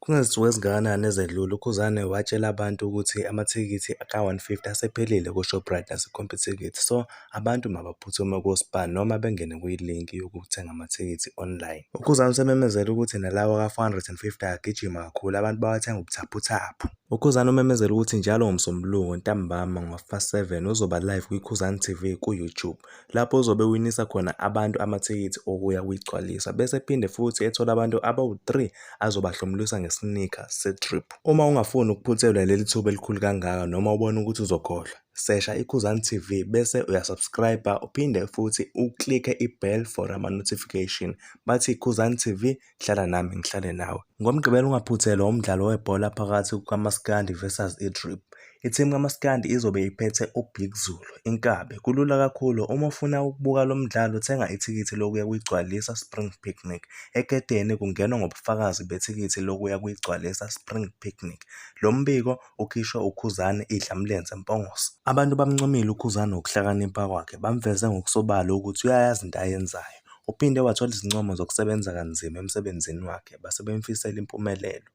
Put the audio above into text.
Kungezinsuku ezingakanani ezedlule uKhuzani watshela abantu ukuthi amathikithi ka-150 asephelile ku-Shoprite nase-Computicket. So, abantu mabaphuthume ko-Spar noma bengene kwi-link yokuthenga amathikithi online. UKhuzani usememezele ukuthi nalawa ka-450 agijima kakhulu, abantu bawathenga ubuthaphuthaphu. UKhuzani umemezele ukuthi njalo ngoMsombuluko ntambama ngo-7:30 uzoba live kwiKhuzani TV ku-YouTube, lapho uzobe ewinisa khona abantu amathikithi okuya kwiGcwalisa, bese ephinde futhi ethola abantu abawu-3 azobahlomulisa nge-sneaker se-drip. Uma ungafuni ukuphuthelwa leli thuba elikhulu kangaka noma ubona ukuthi uzokhohlwa, sesha iKhuzani TV bese uya-subscribe uphinde futhi u-click-e i-bell for ama-notification. Bathi Khuzani TV, hlala nami ngihlale nawe. NgoMgqibelo ungaphuthelwa umdlalo webhola phakathi kukaMaskandi versus iDrip. I-team kaMaskandi izobe iphethe uBig Zulu, Inkabi. Kulula kakhulu, uma ufuna ukubuka lo mdlalo thenga ithikithi lokuya kwiGcwalisa Spring Picnic. Egedeni kungenwa ngobufakazi bethikithi lokuya kwiGcwalisa Spring Picnic. Lo mbiko ukhishwe uKhuzani Idlamlenze Mpongose. Abantu bamncomile uKhuzani ngokuhlakanipha kwakhe, bamveze ngokusobala ukuthi uyayazi into ayenzayo. Uphinde wathola izincomo zokusebenza kanzima emsebenzini wakhe, base bemfisela impumelelo.